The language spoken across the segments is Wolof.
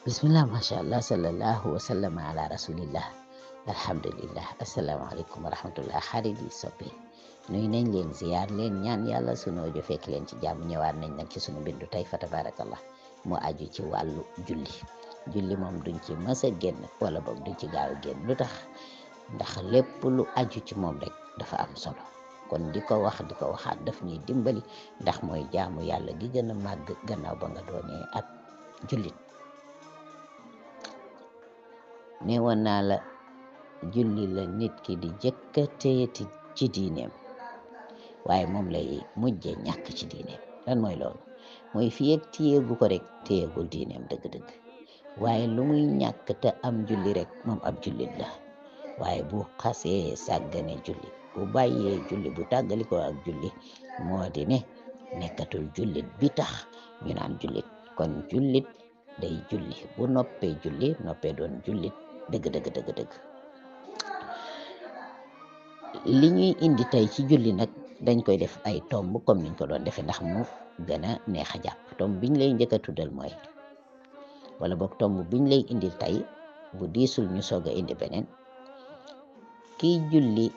bismillah mashallah sallallahu wasallam ala rasulillah alhamdulillah asalaamaaleykum wa rahmatullah xarit yi soppi nuy nañ leen ziyaar leen ñaan yàlla sunu audio fekk leen ci jàmm ñëwaat nañ nag ci sunu bindu tey fa tabarakallah moo aju ci wàllu julli moom duñ ci mës a génn wala boog duñ ci gaaw a génn lu tax ndax lépp lu aju ci moom rek dafa am solo kon di ko waxaat daf ñuy dimbali ndax mooy jaamu yàlla gi gën a màgg gannaaw ba nga doonee ak jullit ne woon naa la julli la nit ki di jëkka téyeti ci diineem waaye moom lay mujje ñàkk ci diineem lan mooy loolu mooy fii ak téyeegu ko rek téyeegul diineem dëgg-dëgg waaye lu muy ñàkk te am julli rek moom ab jullit la waaye bu xasee sàggane julli bu bàyyee julli bu tàggalikoo ak julli moo di ne nekkatul jullit bi tax ñu naan jullit kon jullit day julli bu noppee julli noppee doon jullit dëgg li ñuy indi tey ci julli nag dañ koy def ay tomb comme niñ ko doon defee ndax mu gën a neex a jàpp tomb biñ lay njëkk a tuddal mooy wala boog tomb biñ lay indil tey bu diisul ñu soog a indi beneen kiy julli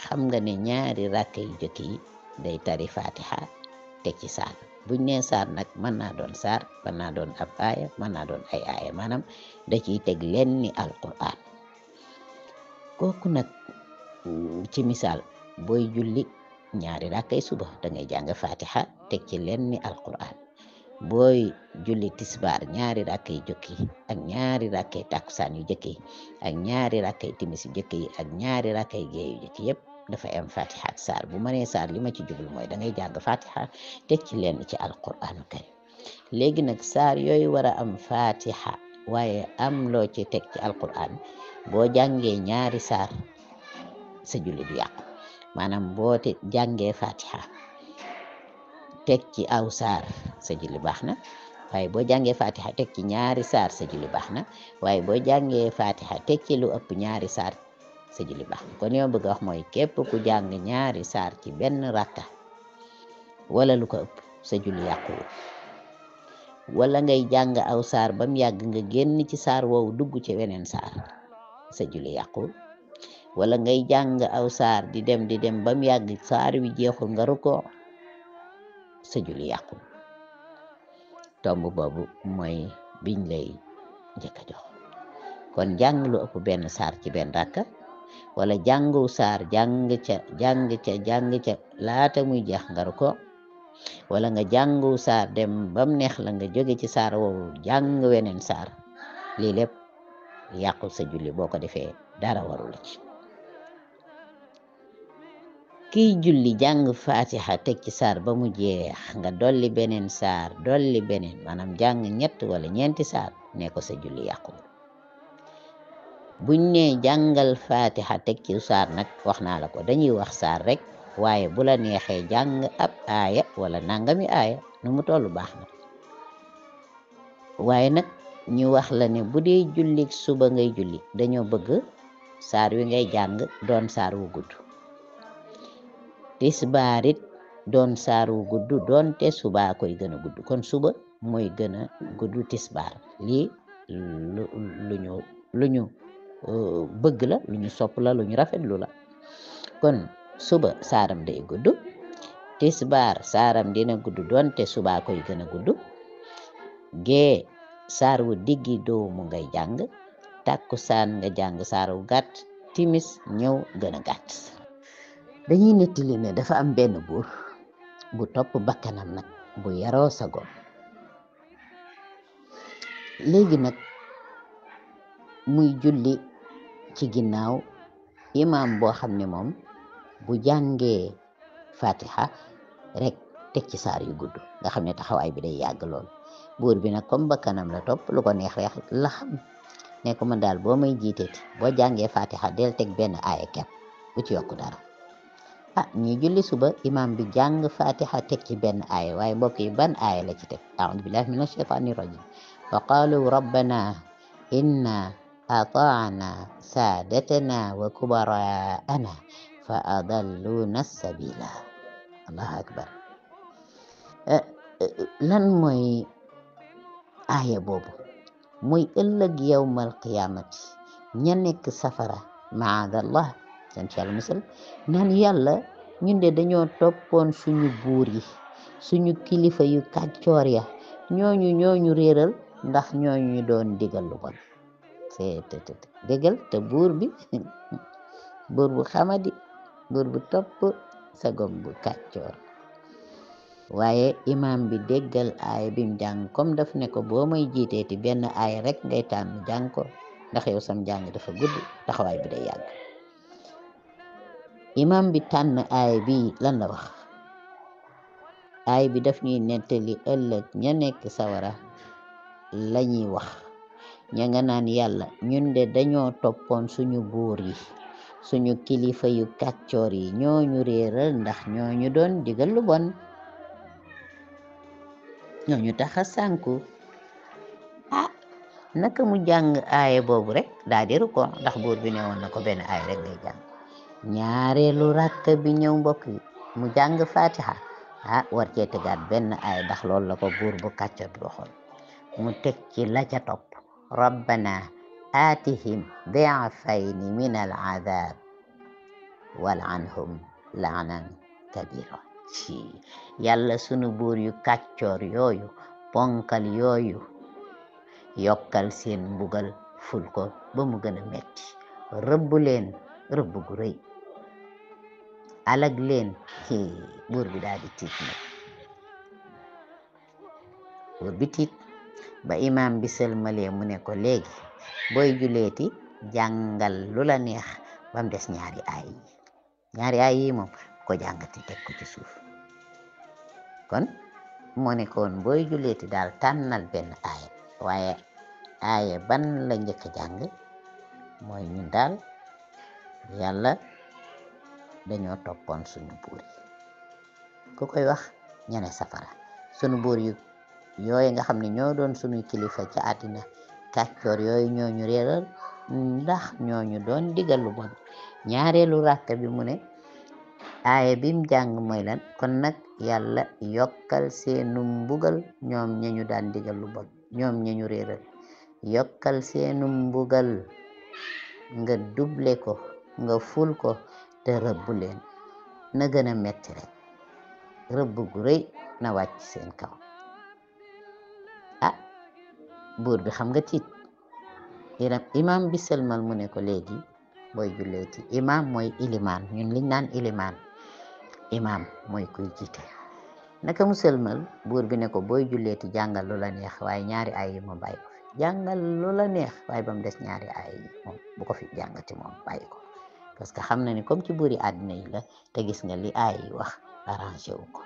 xam nga ne ñaari rakk yu jëkk yi day tari fatiha teg ci saar buñ nee saar nag mën naa doon saar mën naa doon ab aaya mën naa doon ay aaya maanaam da ciy teg leen ni alquran kooku nag ci misaal booy julli ñaari rakkay suba da ngay jàng fatiha teg ci leen ni alquran booy julli tisbaar ñaari rakkay jëkki ak ñaari rakkay takkusaan yu jëkki ak ñaari rakkay timis yu jëkki ak ñaari rakkay gee yu jëkki yëpp dafay am fatiha ak saar bu ma nee saar li ma ci jublu mooy da ngay jàng fatiha teg ci leen ci alquranu karim léegi nag saar yooyu war a am fatiha waaye am loo ci teg ci alquran boo jàngee ñaari saar sa julli du yàqu maanaam boo te jàngee fatiha teg ci aw saar sa julli baax na waaye boo jàngee fatiha teg ci ñaari saar sa julli baax na waaye boo jàngee fatiha teg ci lu ëpp ñaari saar sa julli baax na kon yow bëgg a wax mooy képp ku jàng ñaari saar ci benn rakka wala lu ko ëpp sa julli yàquwul wala ngay jàng aw saar ba mu yàgg nga génn ci saar woowu dugg ci weneen saar sa julli yàquwul wala ngay jàng aw saar di dem ba mu yàgg saar wi jeexul nga rukkoo sa julli yàquwul tomb boobu mooy biñ lay njëkk a jox kon jàng lu ëpp benn saar ci benn rakka wala jàngu saar jàng ca laata muy jeex nga rukkoo wala nga jàngu saar dem bam neex la nga jóge ci saar woowu jàng weneen saar lii lépp yàqul sa julli boo ko defee dara warul ci kiy julli jàng fatiha teg ci saar ba mu jeex nga dolli beneen saar dolli beneen maanaam jàng ñett wala ñeenti saar ne ko sa julli yàqul buñ ne jàngal fatiha teg ci saar nag wax naa la ko dañuy wax saar rek waaye bu la neexee jàng ab aaya wala nangami aaya nu mu tollu baax na waaye nag ñu wax la ne bu dee julli suba ngay julli dañoo bëgg saar wi ngay jàng doon saar wu gudd tisbaar it doon saar wu gudd doonte suba koy gën a gudd kon suba mooy gën a gudd tisbaar lii lu ñu bëgg la lu ñu sopp la lu ñu rafetlu la kon suba saaram day gudd tisbaar saaram dina gudd doonte suba koy gën a gudd gee saar wu diggi doomu ngay jàng takkusaan nga jàng saar wu gàtt timis ñëw gën a gàtt dañuy nettali ne dafa am benn buur bu topp bakkanam nag bu yaroo sagoom léegi nag muy julli ci ginnaaw imaam boo xam ne moom bu jàngee fatiha rek teg ci saar yu gudd nga xam ne taxawaay bi day yàgg lool buur bi nag comme bakkanam la topp lu ko neex rek la xam ne ko man daal boo may jiiteeti boo jàngee fatiha del teg benn aaya kepp bu ci yokku dara ñi julli suba imam bi jàng fatiha teg ci benn aaya waaye mbokk yi ban aaya la ci teg a'udhu billahi minash shaitani rajim wa qalu rabbana inna ata'na sadatana wa kubara'ana fa adalluna sabila allahu akbar. lan mooy aaya boobu muy ëllëg yawmal qiyaamati ña nekk safara maadallah sant yàlla musal naan yàlla ñun de dañoo toppoon suñu buur yi suñu kilifa yu kàccoor ya ñooñu réeral ndax ñooñu doon digal lu bon déggal te buur bi buur bu xamadi buur bu topp sagom bu kàccoor waaye imam bi déggal aaya bim jàng comme daf ne ko boo may jiiteeti benn aaya rek ngay tànn jàng ko ndax yow sam jàng dafa gudd taxawaay bi day yàgg imam bi tànn aaya bi lan la wax aaya bi daf ñuy nettali ëllëg ña nekk sawara lañuy wax ña nga naan yàlla ñun de dañoo toppoon suñu buur yi suñu kilifa yu kàccoor yi ñooñu réeral ndax ñooñu doon digal lu bon ñooñu taxa sànku naka mu jàng aaya boobu rek daa di ruko ndax buur bi ne woon na ko benn aaya rek ngay jàng ñaareelu rakk bi ñëw mbokk yi mu jàng fatiha war cee tegaat benn aaya ndax loolu la ko buur bu kàccoor bi waxoon mu teg ci la ca topp rabbana aatihim di'fayni min al adab wal'anhum la'nan kabira ci yàlla sunu buur yu kàccoor yooyu ponkal yooyu yokkal seen mbugal ful ko ba mu gën a metti rëbb leen rëbb gu rëy alag leen buur bi daal di tiit nag buur bi tiit ba imam bi sëlmalee mu ne ko léegi booy juleeti jàngal lu la neex bam des ñaari aay yi moom ko jàngati teg ko ci suuf kon moo ne koon booy juleeti daal tànnal benn aaya waaye aaya ban la njëkk a jàng mooy ñun daal yàlla dañoo toppoon suñu buur yi ku koy wax ñane safara suñu buur yu yooyu nga xam ne ñoo doon suñu kilifa ca àddina kàccoor yooyu ñooñu réeral ndax ñooñu doon digal lu bon ñaareelu ràkk bi mu ne aaya bim jàng mooy lan kon nag yàlla yokkal seenu mbugal ñoom ñañu daan digal lu bon ñoom ñañu réeral yokkal seenu mbugal nga duble ko nga ful ko te rëbb leen na gën a metti rek rëbb gu rëy na wàcc seen kaw buur bi xam nga tiit imam bi sëlmal mu ne ko léegi booy julleeti imam mooy ilimaan ñun liñ naan ilimaan imam mooy kuy jiite naka mu sëlmal buur bi ne ko booy julleeti jàngal lu la neex waaye ñaari ay yi moom bàyyi ko fi jàngal lu la neex waaye ba mu des ñaari ay yi moom bu ko fi jàngati moom bàyyi ko parce que xam na ni comme ci buuri àddina yi la te gis nga li ay yi wax arrangé wu ko